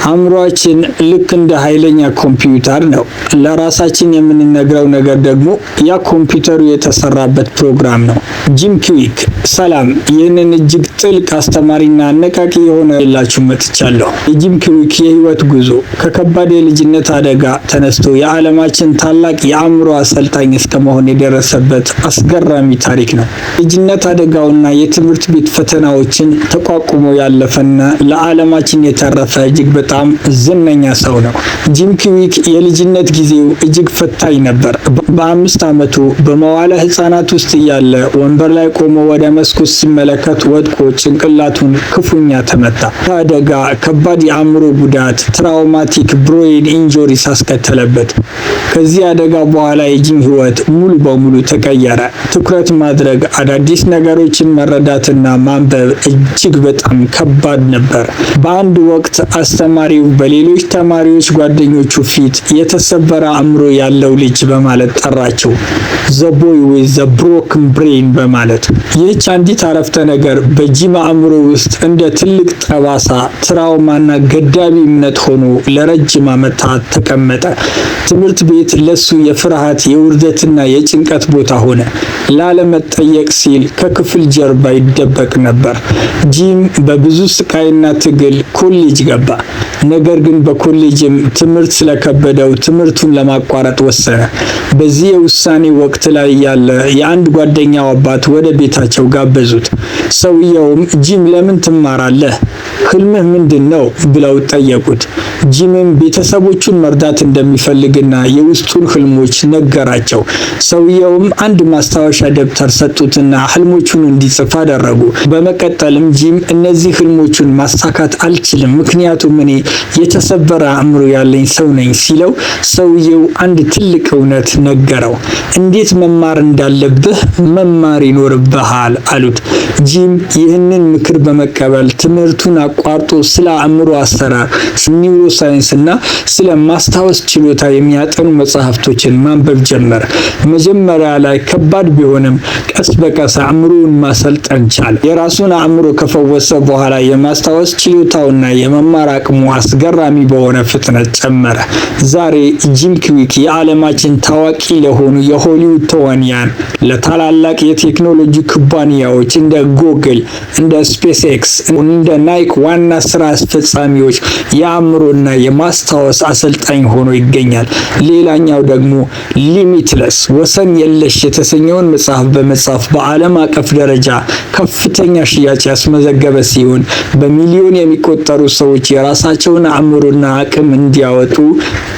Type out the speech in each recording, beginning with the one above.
አእምሯችን ልክ እንደ ኃይለኛ ኮምፒውተር ነው። ለራሳችን የምንነግረው ነገር ደግሞ ያ ኮምፒውተሩ የተሰራበት ፕሮግራም ነው። ጂም ክዊክ። ሰላም፣ ይህንን እጅግ ጥልቅ፣ አስተማሪና አነቃቂ የሆነ ይዤላችሁ መጥቻለሁ። የጂም ክዊክ የህይወት ጉዞ ከከባድ የልጅነት አደጋ ተነስቶ የዓለማችን ታላቅ የአእምሮ አሰልጣኝ እስከ መሆን የደረሰበት አስገራሚ ታሪክ ነው። የልጅነት አደጋውና የትምህርት ቤት ፈተናዎችን ተቋቁሞ ያለፈና ለዓለማችን የተረፈ እጅግ በጣም ዝነኛ ሰው ነው። ጂም ክዊክ የልጅነት ጊዜው እጅግ ፈታኝ ነበር። በ5 ዓመቱ በመዋለ ህጻናት ውስጥ እያለ ወንበር ላይ ቆሞ ወደ መስኮት ሲመለከት ወድቆ ጭንቅላቱን ክፉኛ ተመታ። አደጋ ከባድ የአእምሮ ጉዳት traumatic brain injuries አስከተለበት። ከዚህ አደጋ በኋላ የጂም ህይወት ሙሉ በሙሉ ተቀየረ። ትኩረት ማድረግ፣ አዳዲስ ነገሮችን መረዳትና ማንበብ እጅግ በጣም ከባድ ነበር። በአንድ ወቅት አስተማሪው በሌሎች ተማሪዎች ጓደኞቹ ፊት የተሰበረ አእምሮ ያለው ልጅ በማለት ጠራቸው። "The boy with the broken brain" በማለት። ይህች አንዲት አረፍተ ነገር በጂም አእምሮ ውስጥ እንደ ትልቅ ጠባሳ፣ trauma ና ገዳቢ እምነት ሆኖ ለረጅም ዓመታት ተቀመጠ። ትምህርት ቤት ለሱ የፍርሃት፣ የውርደትና የጭንቀት ቦታ ሆነ። ላለመጠየቅ ሲል ከክፍል ጀርባ ይደበቅ ነበር። ጂም በብዙ ስቃይና ትግል ኮሌጅ ገባ። ነገር ግን በኮሌጅም ትምህርት ስለከበደው ትምህርቱን ለማቋረጥ ወሰነ። በዚህ የውሳኔ ወቅት ላይ እያለ የአንድ ጓደኛው አባት ወደ ቤታቸው ጋበዙት። ሰውየውም "ጂም፣ ለምን ትማራለህ? ህልምህ ምንድን ነው?" ብለው ጠየቁት። ጂምም ቤተሰቦቹን መርዳት እንደሚፈልግና የውስጡን ህልሞች ነገራቸው። ሰውየውም አንድ ማስታወሻ ደብተር ሰጡትና ህልሞቹን እንዲጽፍ አደረጉ። በመቀጠልም ጂም "እነዚህ ህልሞቹን ማሳካት አልችልም፣ ምክንያቱም እኔ የተሰበረ አእምሮ ያለኝ ሰው ነኝ" ሲለው ሰውየው አንድ ትልቅ እውነት ነገረው። "እንዴት መማር እንዳለብህ መማር ይኖርብሃል" አሉት። ጂም ይህንን ምክር በመቀበል ትምህርቱን አቋርጦ ስለ አእምሮ አሰራር፣ neuroscience እና ስለ ማስታወስ ችሎታ የሚያጠኑ መጽሐፍቶችን ማንበብ ጀመረ። መጀመሪያ ላይ ከባድ ቢሆንም ቀስ በቀስ አእምሮውን ማሰልጠን ቻለ። የራሱን አእምሮ ከፈወሰ በኋላ የማስታወስ ችሎታውና የመማር አቅሙ አስገራሚ በሆነ ፍጥነት ጨመረ። ዛሬ ጂም ክዊክ የዓለማችን ታዋቂ ለሆኑ የሆሊውድ ተዋንያን፣ ለታላላቅ የቴክኖሎጂ ኩባንያዎች እንደ ጉግል፣ እንደ SpaceX፣ እንደ Nike ዋና ስራ አስፈጻሚዎች የአእምሮና የማስታወስ አሰልጣኝ ሆኖ ይገኛል። ሌላኛው ደግሞ Limitless፣ ወሰን የለሽ የተሰኘውን መጽሐፍ በመጻፍ በዓለም አቀፍ ደረጃ ከፍተኛ ሽያጭ ያስመዘገበ ሲሆን በሚሊዮን የሚቆጠሩ ሰዎች የራሳቸውን አእምሮና አቅም እንዲያወጡ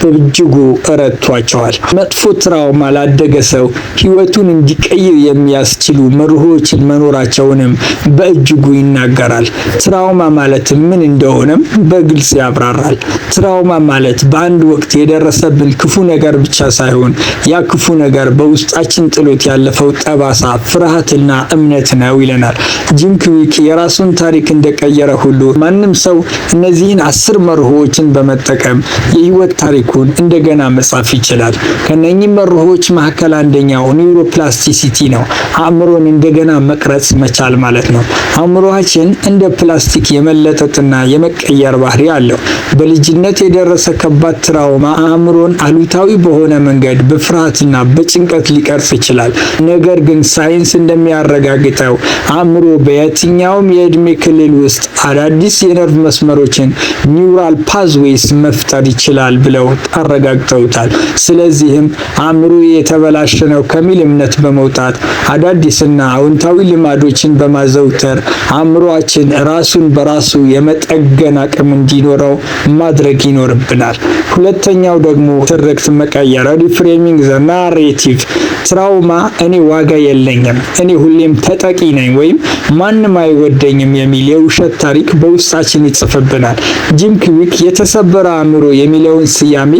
በእጅጉ ረድቷቸዋል። መጥፎ trauma ላደገ ሰው ህይወቱን እንዲቀይር የሚያስችሉ መርሆችን መኖራቸውንም በእጅጉ ይናገራል። Trauma ማለት ምን እንደሆነም በግልጽ ያብራራል። Trauma ማለት በአንድ ወቅት የደረሰብን ክፉ ነገር ብቻ ሳይሆን ያ ክፉ ነገር በውስጣችን ጥሎት ያለፈው ጠባሳ፣ ፍርሃትና እምነት ነው ይለናል። ጂም ክዊክ የራሱን ታሪክ እንደቀየረ ሁሉ ማንም ሰው እነዚህን 10 መርሆችን በመጠቀም የህይወት ታሪኩን እንደገና መጻፍ ይችላል። ከነኚህ መርሆች መካከል አንደኛው neuroplasticity ነው። አእምሮን እንደገና መቅረጽ መቻል ማለት ነው። አእምሮአችን እንደ ፕላስቲክ የመለጠጥና የመቀየር ባህሪ አለው። በልጅነት የደረሰ ከባድ trauma አእምሮን አሉታዊ በሆነ መንገድ በፍርሃትና በጭንቀት ሊቀርጽ ይችላል። ነገር ግን ሳይንስ እንደሚያረጋግጠው አእምሮ በየትኛውም የእድሜ ክልል ውስጥ አዳዲስ የነርቭ መስመሮችን neural pathways መፍጠር ይችላል ብለው አረጋግጠውታል። ስለዚህም አእምሮዬ የተበላሸ ነው ከሚል እምነት በመውጣት አዳዲስና አዎንታዊ ልማዶችን በማዘውተር አእምሮአችን ራሱን በራሱ የመጠገን አቅም እንዲኖረው ማድረግ ይኖርብናል። ሁለተኛው ደግሞ ትርክት መቀየር፣ reframing the narrative። Trauma እኔ ዋጋ የለኝም፣ እኔ ሁሌም ተጠቂ ነኝ ወይም ማንም አይወደኝም የሚል የውሸት ታሪክ በውስጣችን ይጽፍብናል። ጂም ክዊክ የተሰበረ አእምሮ የሚለውን ስያሜ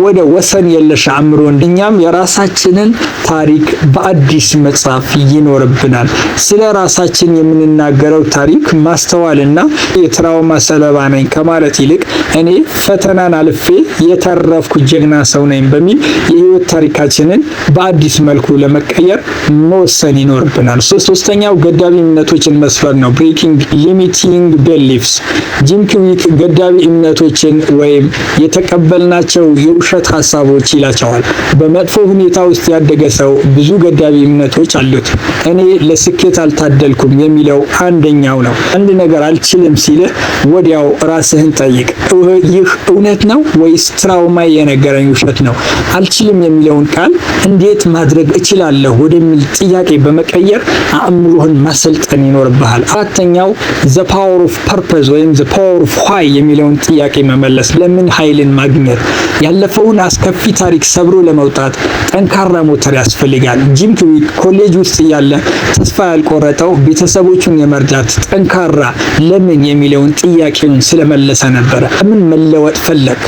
ወደ ወሰን የለሽ አእምሮ፣ እኛም የራሳችንን ታሪክ በአዲስ መጻፍ ይኖርብናል። ስለ ራሳችን የምንናገረው ታሪክ ማስተዋልና የ trauma ሰለባ ነኝ ከማለት ይልቅ እኔ ፈተናን አልፌ የተረፍኩ ጀግና ሰው ነኝ በሚል የህይወት ታሪካችንን በአዲስ መልኩ ለመቀየር መወሰን ይኖርብናል። ሶስተኛው ገዳቢ እምነቶችን መስበር ነው። Breaking limiting beliefs። ጂም ክዊክ ገዳቢ እምነቶችን ወይም የተቀበልናቸው የውሸት ሀሳቦች ይላቸዋል። በመጥፎ ሁኔታ ውስጥ ያደገ ሰው ብዙ ገዳቢ እምነቶች አሉት። እኔ ለስኬት አልታደልኩም የሚለው አንደኛው ነው። አንድ ነገር አልችልም ሲልህ ወዲያው ራስህን ጠይቅ። ይህ እውነት ነው ወይስ trauma የነገረኝ ውሸት ነው? አልችልም የሚለውን ቃል እንዴት ማድረግ እችላለሁ ወደሚል ጥያቄ በመቀየር አእምሮህን ማሰልጠን ይኖርብሃል። አራተኛው the power of purpose ወይም the power of why የሚለውን ጥያቄ መመለስ። ለምን ኃይልን ማግኘት። ያለፈውን አስከፊ ታሪክ ሰብሮ ለመውጣት ጠንካራ ሞተር ያስፈልጋል። ጂም ክዊክ ኮሌጅ ውስጥ እያለ ተስፋ ያልቆረጠው ቤተሰቦቹን የመርዳት ጠንካራ ለምን የሚለውን ጥያቄውን ስለመለሰ ነበረ። ለምን መለወጥ ፈለግክ?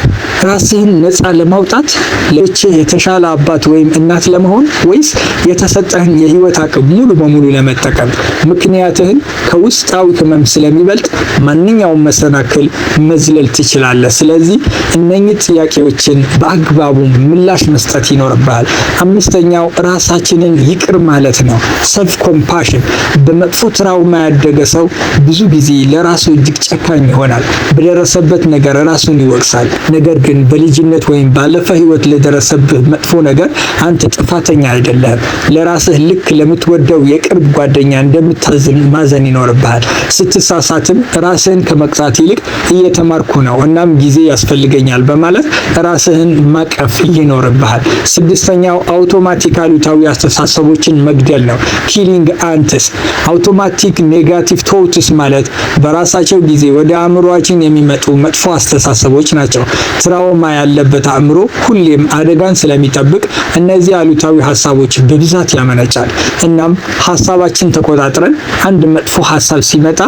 ራስህን ነፃ ለማውጣት፣ ለልጆችህ የተሻለ አባት ወይም እናት ለመሆን፣ ወይስ የተሰጠህን የህይወት አቅም ሙሉ በሙሉ ለመጠቀም? ምክንያትህን ከውስጣዊ ህመም ስለሚበልጥ ማንኛውም መሰናክል መዝለል ትችላለህ። ስለዚህ እነኚህ ጥያቄዎችን በአግባቡ ምላሽ መስጠት ይኖርብሃል። አምስተኛው ራሳችንን ይቅር ማለት ነው። Self compassion። በመጥፎ trauma ያደገ ሰው ብዙ ጊዜ ለራሱ እጅግ ጨካኝ ይሆናል። በደረሰበት ነገር ራሱን ይወቅሳል። ነገር ግን በልጅነት ወይም ባለፈ ህይወት ለደረሰብህ መጥፎ ነገር አንተ ጥፋተኛ አይደለህም። ለራስህ ልክ ለምትወደው የቅርብ ጓደኛ እንደምታዝን ማዘን ይኖርብሃል። ስትሳሳትም ራስህን ከመቅጣት ይልቅ እየተማርኩ ነው፣ እናም ጊዜ ያስፈልገኛል በማለት ራስህን ማቀፍ ይኖርብሃል። ስድስተኛው አውቶማቲክ አሉታዊ አስተሳሰቦችን መግደል ነው። Killing ANTs። Automatic negative thoughts ማለት በራሳቸው ጊዜ ወደ አእምሮአችን የሚመጡ መጥፎ አስተሳሰቦች ናቸው። Trauma ያለበት አእምሮ ሁሌም አደጋን ስለሚጠብቅ እነዚህ አሉታዊ ሀሳቦች በብዛት ያመነጫል። እናም ሀሳባችን ተቆጣጥረን አንድ መጥፎ ሀሳብ ሲመጣ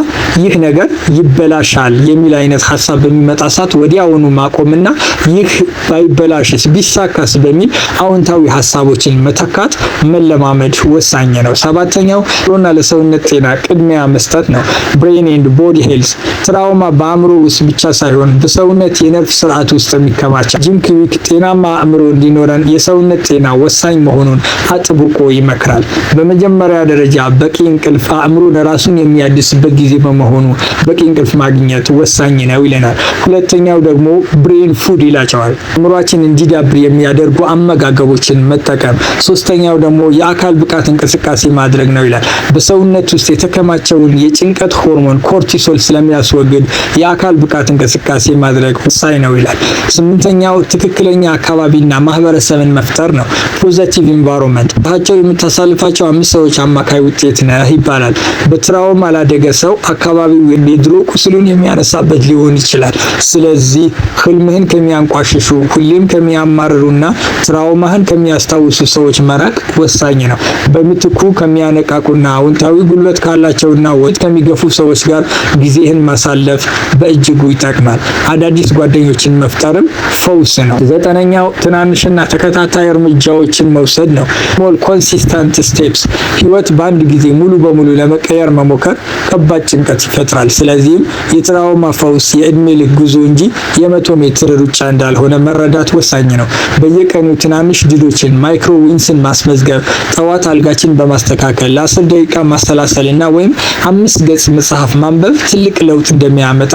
ይህ ነገር ይበላሻል የሚል አይነት ሀሳብ በሚመጣ ሰዓት ወዲያውኑ ማቆምና ይህ ባይበላሽስ፣ ቢሳካስ በሚል አዎንታዊ ሀሳቦችን መተካት መለማመድ ወሳኝ ነው። ሰባተኛው ና ለሰውነት ጤና ቅድሚያ መስጠት ነው። Brain and body health። Trauma በአእምሮ ውስጥ ብቻ ሳይሆን በሰውነት የነርቭ ስርዓት ውስጥ ይከማቻል። ጂም ክዊክ ጤናማ አእምሮ እንዲኖረን የሰውነት ጤና ወሳኝ መሆኑን አጥብቆ ይመክራል። በመጀመሪያ ደረጃ በቂ እንቅልፍ፣ አእምሮ ራሱን የሚያድስበት ጊዜ በመሆኑ በቂ እንቅልፍ ማግኘት ወሳኝ ነው ይለናል። ሁለተኛው ደግሞ brain food ይላቸዋል። አእምሯችን እንዲዳብር የሚያደርጉ አመጋገቦችን መጠቀም። ሶስተኛው ደግሞ የአካል ብቃት እንቅስቃሴ ማድረግ ነው ይላል። በሰውነት ውስጥ የተከማቸውን የጭንቀት ሆርሞን cortisol ስለሚያስወግድ የአካል ብቃት እንቅስቃሴ ማድረግ ወሳኝ ነው ይላል። ስምንተኛው ትክክለኛ አካባቢና ማህበረሰብን መፍጠር ነው። Positive environment። አብረሃቸው የምታሳልፋቸው አምስት ሰዎች አማካይ ውጤት ነህ ይባላል። በ trauma ላደገ ሰው አካባቢው የድሮ ቁስሉን የሚያነሳበት ሊሆን ይችላል። ስለዚህ ህልምህን ከሚያንቋሽሹ፣ ሁሌም ከሚያማርሩና trauma ህን ከሚያስታውሱ ሰዎች መራቅ ወሳኝ ነው። በምትኩ ከሚያነቃቁና አዎንታዊ ጉልበት ካላቸውና ወደፊት ከሚገፉ ሰዎች ጋር ጊዜህን ማሳለፍ በእጅጉ ይጠቅማል። አዳዲስ ጓደኞችን መፍጠርም ፈውስ ነው። ዘጠነኛው ትናንሽና ተከታታይ እርምጃዎችን መውሰድ ነው። Small consistent steps። ህይወት በአንድ ጊዜ ሙሉ በሙሉ ለመቀየር መሞከር ከባድ ጭንቀት ይፈጥራል። ስለዚህም የ trauma ፈውስ የእድሜ ልክ ጉዞ እንጂ የ100 ሜትር ሩጫ እንዳልሆነ መረዳት ወሳኝ ነው። በየቀኑ ትናንሽ ድሎችን micro wins ን ማስመዝገብ፣ ጠዋት አልጋችን በማስተካከል ለ10 ደቂቃ ማሰላሰል እና ወይም አምስት ገጽ መጽሐፍ ማንበብ ትልቅ ለውጥ እንደሚያመጣ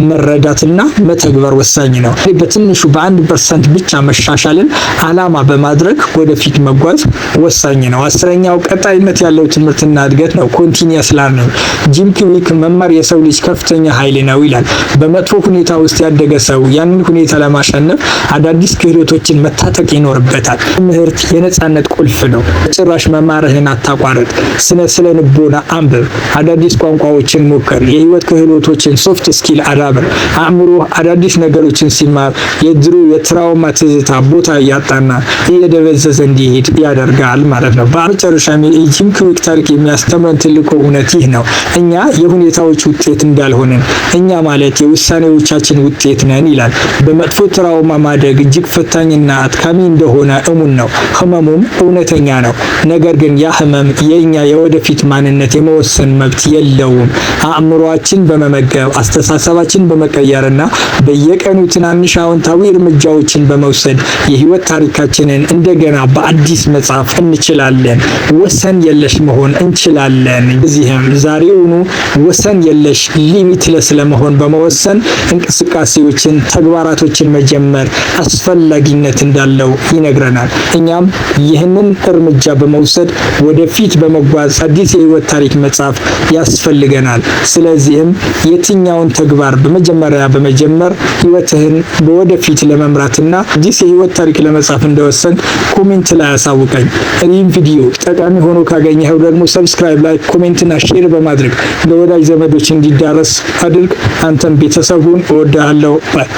መረዳትና መተግበር ወሳኝ ነው። በትንሹ በ1% ብቻ መሻሻልን አላማ በማድረግ ወደፊት መጓዝ ወሳኝ ነው። 10ኛው ቀጣይነት ያለው ትምህርትና እድገት ነው። Continuous learning። ጂም ክዊክ መማር የሰው ልጅ ከፍተኛ ኃይል ነው ይላል። በመጥፎ ሁኔታ ውስጥ ያደገ ሰው ያንን ሁኔታ ለማሸነፍ አዳዲስ ክህሎቶችን መታጠቅ ይኖርበታል። ትምህርት የነጻነት ቁልፍ ነው። ጭራሽ መማርህን አታቋርጥ። ስነ ልቦና አንብብ። አዳዲስ ቋንቋዎችን ሞክር። የህይወት ክህሎቶችን soft skill አዳብር። አእምሮ አዳዲስ ነገሮችን ሲማር የድሮ የ trauma ትዝታ ቦታ እያጣና እየደበዘዘ እንዲሄድ ያደርጋል ማለት ነው። በመጨረሻ የጂም ክዊክ ታሪክ የሚያስተምረን ትልቁ እውነት ይህ ነው። እኛ የሁኔታዎች ውጤት እንዳልሆንን፣ እኛ ማለት የውሳኔዎቻችን ውጤት ነን ይላል። በመጥፎ trauma ማደግ እጅግ ፈታኝና አድካሚ እንደሆነ እሙን ነው። ህመሙም እውነተኛ ነው። ነገር ግን ያ ህመም የእኛ የወደፊት ማንነት የመወሰን መብት የለውም። አእምሯችን በመመገብ፣ አስተሳሰባችን በመቀየርና በየቀኑ ትናንሽ ትንንሽ አዎንታዊ እርምጃዎችን በመውሰድ የህይወት ታሪካችንን እንደገና በአዲስ መጻፍ እንችላለን። ወሰን የለሽ መሆን እንችላለን። እዚህም ዛሬውኑ ወሰን የለሽ፣ limitless ለመሆን በመወሰን እንቅስቃሴዎችን፣ ተግባራቶችን መጀመር አስፈላጊነት እንዳለው ይነግረናል። እኛም ይህንን እርምጃ በመውሰድ ወደፊት በመጓዝ አዲስ የህይወት ታሪክ መጻፍ ያስፈልገናል። ስለዚህም የትኛውን ተግባር በመጀመሪያ በመጀመር ህይወትህን በወደፊት ለመምራትና አዲስ የህይወት ታሪክ ለመጻፍ እንደወሰንክ comment ላይ አሳውቀኝ። ይህም ቪዲዮ ጠቃሚ ሆኖ ካገኘኸው ደግሞ subscribe፣ like፣ comment ና share በማድረግ ለወዳጅ ዘመዶች እንዲዳረስ አድርግ። አንተም ቤተሰብ ሁን። እወድሃለሁ። Bye.